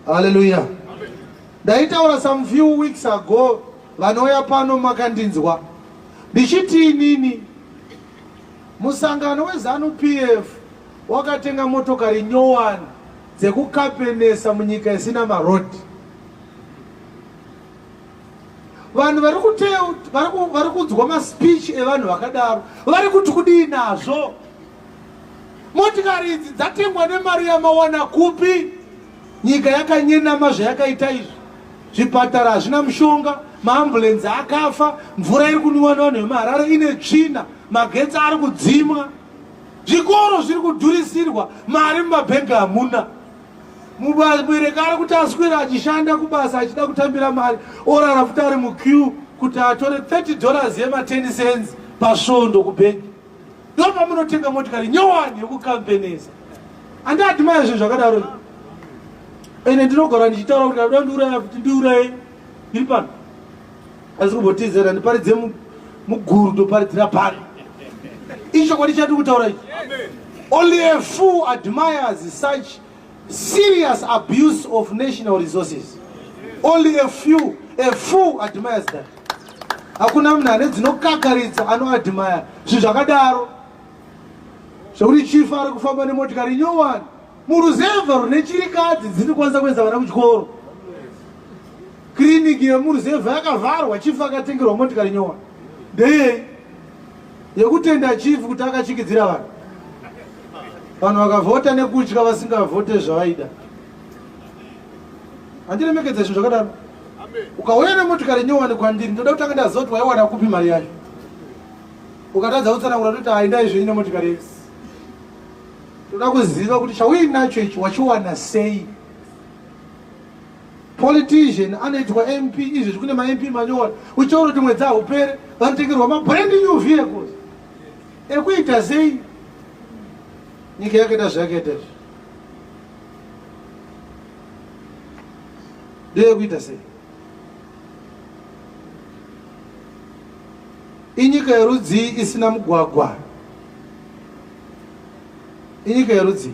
Haleluya. Ndaitaura some few weeks ago, vanouya pano makandinzwa ndichiti inini musangano weZanu PF wakatenga motokari nyowani dzekukapenesa munyika isina marodhi. Vanhu vari kunzwa maspeech evanhu vakadaro vari kuti kudii nazvo? Motikari idzi dzatengwa nemari yamawana kupi? Nyika yakanyenama zvayakaita izvi. Zvipatara hazvina mushonga, maambulenzi akafa, mvura iri kunwiwa nevanhu vemuHarare ine tsvina, magetsi ari kudzimwa, zvikoro zviri kudhurisirwa, mari mumabhengi hamuna. Mubereki ari kuti aswera achishanda kubasa achida kutambira mari orara futi ari muqueue kuti atore 30 dollars yema 10 cents pasvondo kubhengi. Ndopamunotenga motikari nyowani yekukampenesa. Andiadmire zvinhu zvakadaro. Ende ndinogara ndichitaura kuti ndakuda ndiuraya futi ndiuraye. Ndiri pano. Asi kumbotizera ndiparidze muguru ndoparidzira pano. Ichokwadi chatiri kutaura ichi. Only a fool admires such serious abuse of national resources. Only a few, a fool admires that. Hakuna munhu ane dzinokakaritsa anoadmire zvinhu zvakadaro zvekuti chief ari kufamba nemotikari nyowani muruzevha rune chirikadzi dzinokwanisa kuendesa vana kuchikoro. Kiriniki yemuruzevha yakavharwa, chief akatengerwa motikari nyowani. Ndeyei? Yekutenda chief kuti akachikidzira vanhu. Vanhu vakavhota nekutya vasingavhote zvavaida. Handiremekedze zvinhu zvakadaro. Ukauya nemotikari nyowani kwandiri, ndoda kutanga ndaziva kuti waiwana kupi mari yacho. Ukatadza kutsanangura toti haindai zvenyu nemotikari yenyu. Toda kuziva kuti chauinacho ichi wachiwana sei. Politician anoitwa MP izvezvi kune maMP manyowani uchaona kuti mwedzi haupere vanotengerwa mabrand new vehicles ekuita sei nyika yakaita zvayakaita izvi ndeyekuita sei inyika yerudzii isina mugwagwa inyika yerudzii?